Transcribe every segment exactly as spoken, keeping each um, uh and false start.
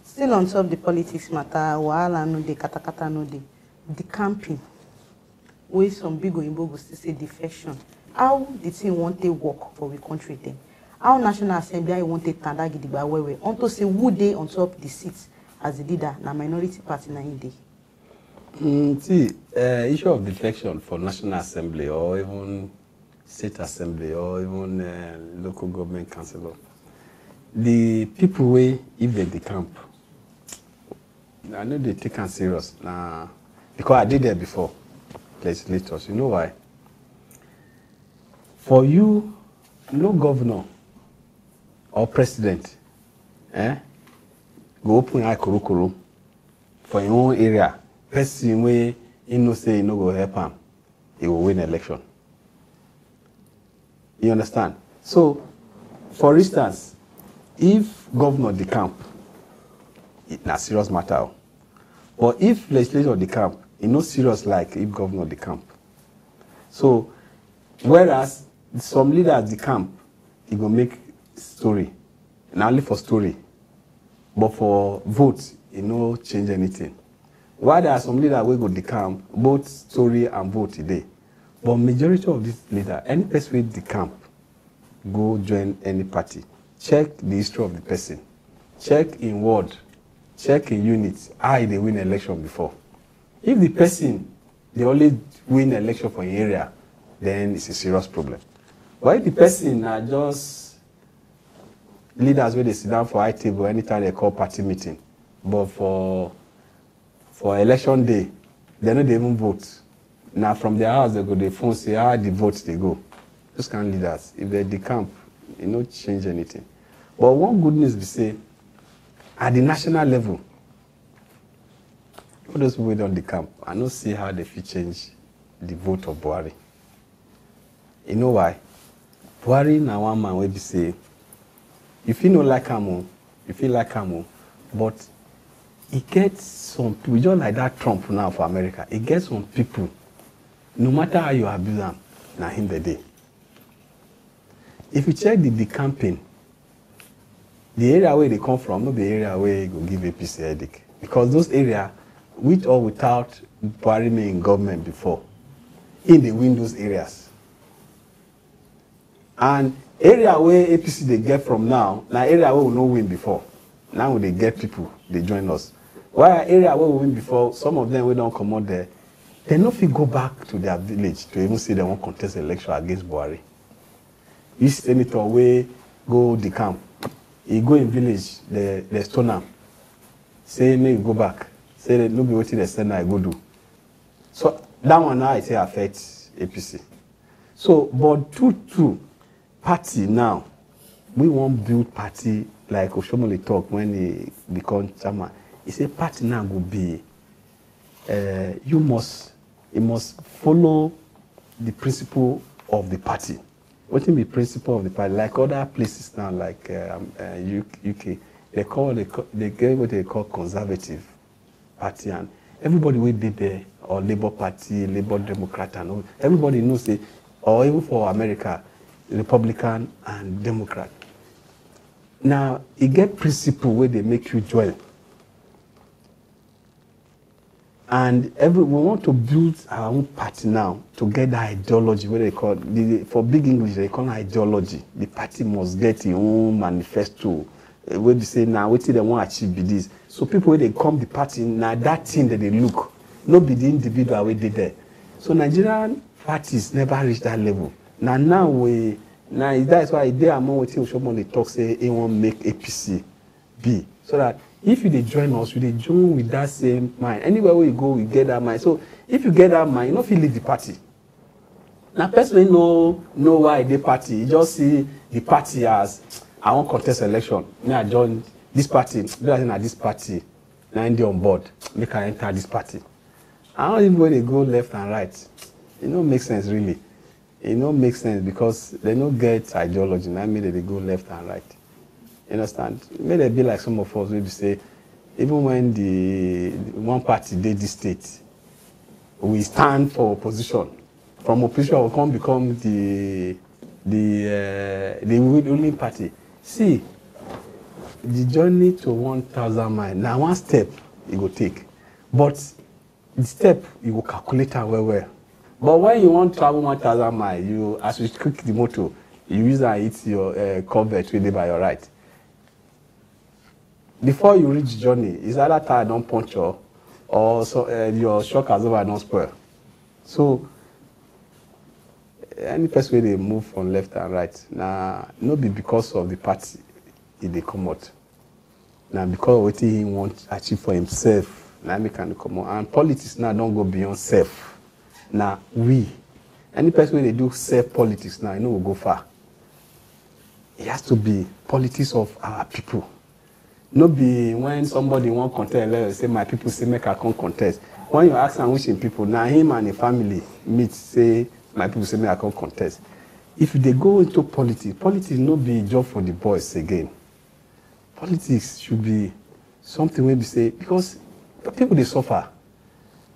Still on top the politics matter, wahala no dey, katakata no dey. The camping, wey some big oyinbo go still say defection. How the thing wan take work for we country then? How National Assembly, how e wan take tanda gidigba well well? Unto say who dey on top the seat as the leader, na minority party na im dey. Mm, see, uh, issue of defection for National Assembly or even State Assembly or even uh, local government council, the people wey if they decamp, I know they take am serious na because I did there before, legislators. You know why? For you, no governor or president, eh, go open eye korokoro for im own area. Person wey he know say he no go help am, he will win election. You understand? So, for instance, if governor decamp, it na serious matter. But if legislature decamp, e no serious like if governor decamp. So, whereas some leaders decamp, e go make story, na only for story, but for vote, e no change anything. While there are some leaders wey go decamp, both story and vote e dey. But majority of these leaders, any person wey decamp, go join any party. Check the history of the person. Check in ward. Check in unit. How e dey win election before? If the person dey only win election for im area, then it's a serious problem. But if the person na just leaders wey dey sit down for high table anytime they call party meeting, but for for election day, they no dey even vote. Na from their house they go dey phone say how the vote dey go. Those kind leaders, if they decamp, e no change anything. But one good news be say, at the national level, all those people wey don decamp, I no see how they fit change the vote of Buhari. You know why? Buhari na one man wey be say, you fit no like am o, you fit like am o, but e get some people, just like that Trump now for America, e get some people, no matter how you abuse am, na him dey dey. If you check the decamping, the area wey e dey come from no be area wey go give A P C headache, because those area, with or without Buhari main government before, im dey win those areas. And area wey A P C dey get from now na area wey we no win before. Now we dey get people dey join us. While area wey we win before, some of them wey don comot there, dem no fit go back to their village to even say dem wan contest election against Buhari. This senator wey go decamp, e go im village, dem stone am, say make e go back, say no be wetin dem send am e go do. So that one now I say affect A P C. So, but true true, party now, we wan build party like Oshiomhole talk when he become chairman. He say party now go be, uh, you must, you must follow the principle of the party. Wetin be principle of the party? Like other places now, like uh, um, uh, U K, they call, they call, they get what they call conservative party, and everybody wey dey there, or Labour Party, Labour Democrat, and all, everybody know say, or even for America, Republican and Democrat. Now e get principle wey dey make you join, and every we want to build our own party now to get that ideology wey they call the, for big English they call am ideology. The party must get im own manifesto, eh, wey be say na wetin dem wan achieve be this. So people wey dey come the party, na that thing dem dey look, no be the individual wey dey there. So Nigerian parties never reach that level. Na now we, na that's why e dey among wetin Oshiomhole talk say he wan make A P C be, so that if you dey join us, you dey join with that same mind. Anywhere wey you go, you get that mind. So if you get that mind, you no fit leave the party. Na person wey no know why e dey party, e just see the party as, "I wan contest election, me I join this party, be like say na this party na im dey on board, make I enter this party." And all people wey dey go left and right, e no make sense really. E no make sense because dem no get ideology, na im make dem dey go left and right. You understand? Make dem be like some of us wey be say, even when the one party dey this state, we stand for opposition. From opposition, we come become the the uh, the ruling party. See, The journey to one thousand mile na one step you go take, but the step you go calculate am well well. But when you wan travel one thousand mile, you, as you kick the motor, you use am hit your uh, covert wey dey by your right. Before you reach journey, is either tire don puncture or so, uh, your shock absorber don spoil. So any person wey dey move from left and right, na no be because of the party e dey comot, na because of wetin he wan achieve for himself na make am dey comot. And politics now don go beyond self. Na we, any person wey dey do self politics now, e no go go far. E has to be politics of our people. No be when somebody wan contest, let us say, "My people say make I come contest." When you ask am which im people, na him and im family meet say, "My people say make I come contest." If you dey go into politics, politics no be job for the boys again. Politics should be something wey be say, because people dey suffer.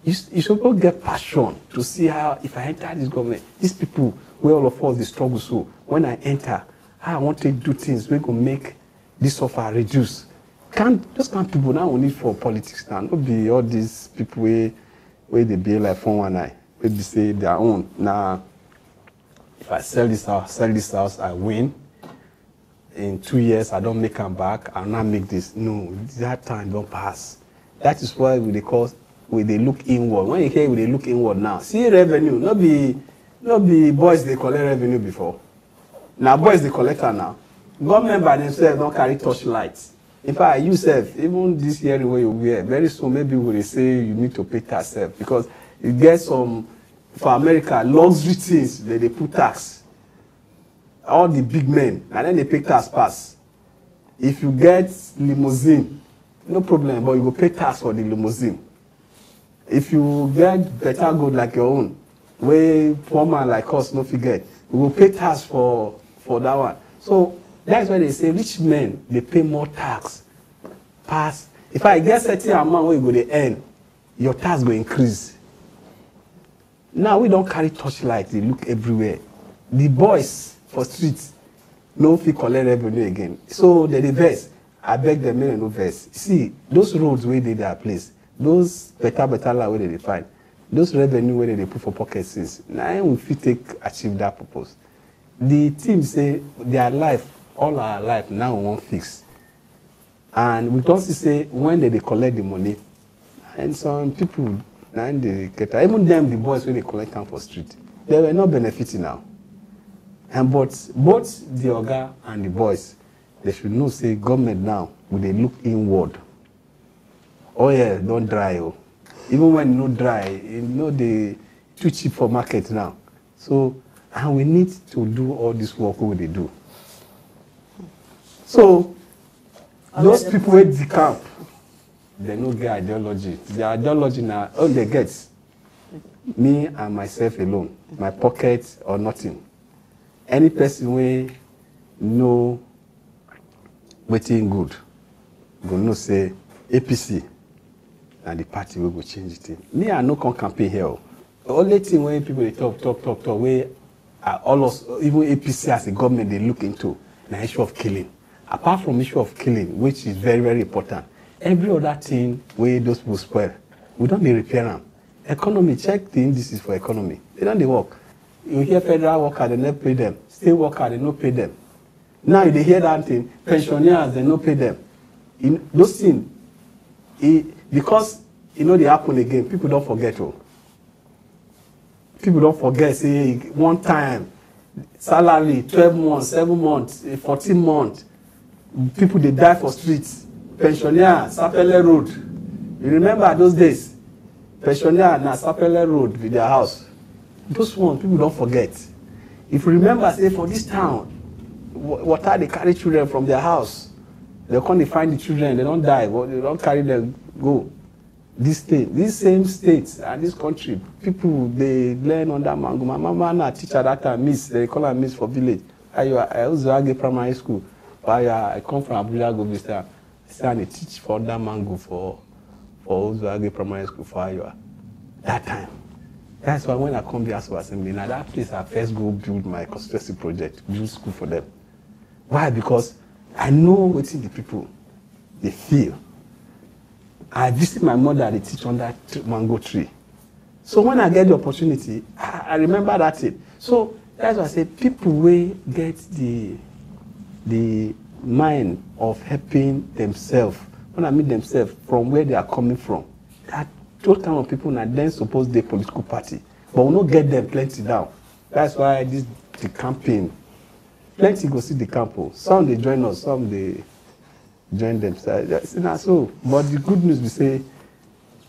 You, you suppose get passion to see how, if I enter this government, these people wey all of us dey struggle so, when I enter, how I wan take do things wey go make this suffer reduce. Can those kind people now we need for politics now, no be all these people wey wey dey behave like four one nine, wey be say their own na, "If I sell this house, sell this house, I win. In two years, I don make am back, I now make this." No, that time don pass. That is why we dey call, we dey look inward. When you hear we dey look inward now, see revenue, no be, no be boys dey collect revenue before. Na boys dey collect am now. Government by themselves don carry torchlight. In fact, you sef, even this hearing wey you wear, very soon maybe we dey say you need to pay tax sef, because you get some, for America, luxury things dem dey put tax. All the big men, na dem dey pay tax pass. If you get limousine, no problem, but you go pay tax for the limousine. If you get better gold like your own, wey poor man like us no fit get, you go pay tax for for that one. So that's why they say rich men dey pay more tax pass. If I get certain amount wey you go dey earn, your tax go increase. Now we don carry torchlight dey look everywhere. The boys for street no fit collect revenue again, so dem dey vex. I beg dem make dem no vex. See, those roads wey dey their place, those better better land wey dem dey find, those revenue wey dem dey put for pocket since, na im we fit take achieve that purpose. The thing be say their life, all our life, now we wan fix. And we don see say when dem dey collect the money, and some people na im dey get am. Even dem, the boys wey dey collect am for street, they were not benefiting now. And but both the oga and the boys, they should know say government now, we dey look inward. Oil don dry o. Even when e no dry, e no dey too cheap for market now. So, and we need to do all this work wey we dey do. So those people wey decamp, dem no get ideology. Their ideology na all dem get, me and myself alone, my pocket or nothing. Any person wey know wetin good go know say A P C na the party wey go change the thing. Me, I no come campaign here o. The only thing wey people dey talk, talk, talk, talk, wey, uh, all us, even A P C as a government, dey look into na issue of killing. Apart from issue of killing, which is very, very important, every other thing wey those people spoil, we don dey repair am. Economy, check the indices for economy. They don dey work. You hear federal worker, dem no pay them. State worker, dem no pay them. Now you dey hear that thing, pensioners, dem no pay them. In those things, e, because e no dey happen again, people don forget o. People don forget say one time salary, twelve months, seven months, eh, fourteen months, people dey die for street. Pensioner, Sapele Road. You remember those days? Pensioner na Sapele Road be their house. Those ones, people don forget. If you remember say for this town, wa-, water dey carry children from their house, dem come dey find the children, dem don die, but dem don carry them go. This thing, this same state and this country, people dey learn under mango. My mama na teacher that time, miss, dem dey call am miss for village. Ayo, I also get primary school. Ayo, I come from Abuja, go visit am. Say I dey teach for under mango for, for Ozuage Primary School for Ayoa that time. That's why when I come the House of Assembly, na that place I first go build my constituency project, build school for them. Why? Because I know wetin the people dey feel. I visit my mother dey teach under tr- mango tree. So when I get the opportunity, I, I remember that thing. So that's why I say people wey get the the mind of helping themselves, when I mean themselves, from where they are coming from, that those kind of people na dem suppose dey political party. But we no get them plenty now. That's why this the campaign, plenty go see the camp o. Some dey join us, some dey join them. So, uh, na so. But the good news be say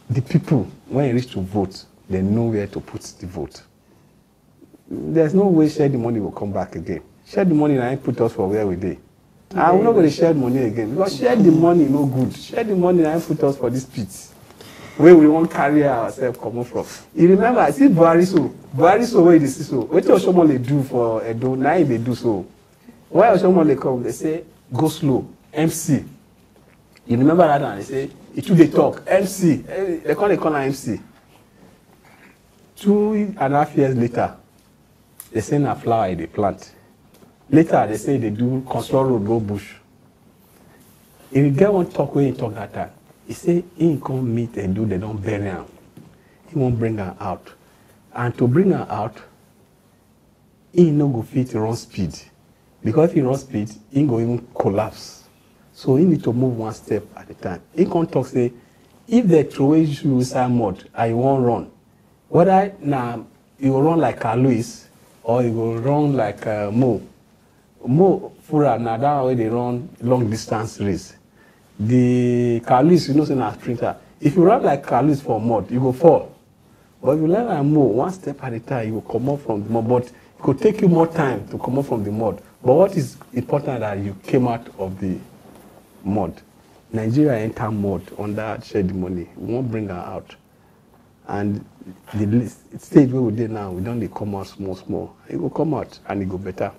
the people, when e reach to vote, they know where to put the vote. There's no way share the money will come back again. Share the money na im put us for where we dey. And we no go dey share money again, because share the money no good. Share the money na im put us for this pit wey we wan carry ourselves comot from. You remember, I see Buhari so, Buhari so wey you dey see so. Wetin Oshiomhole do for Edo, na im dey do so. Why Oshiomhole come, they say, "Go slow, M C." You remember that one? They say, "E too dey talk, M C." Eh, they come dey call am M C. Two and a half years later, they say na flower e dey plant. Later, they say e dey do construct road go bush. E get one talk wey he talk that time. He say he come meet Edo, they don bury am. He wan bring am out. And to bring am out, he no go fit run speed. Because if he run speed, he go even collapse. So he need to move one step at a time. He come talk say, if they throw you inside mud and you wan run, whether na you go run like Carl Lewis or you go run like uh, Mo. Mo Farah na that one wey dey run long distance race. The Carl Lewis, you know say na sprinter. If you run like Carl Lewis for mud, you go fall. But if you learn like Mo, one step at a time, you go comot from the mud. But it go take you more time to comot from the mud. But what is important that you came out of the mud. Nigeria enter mud under share the money. We wan bring am out. And the li- stage wey we dey now, we don dey come out small small. E go come out and e go better.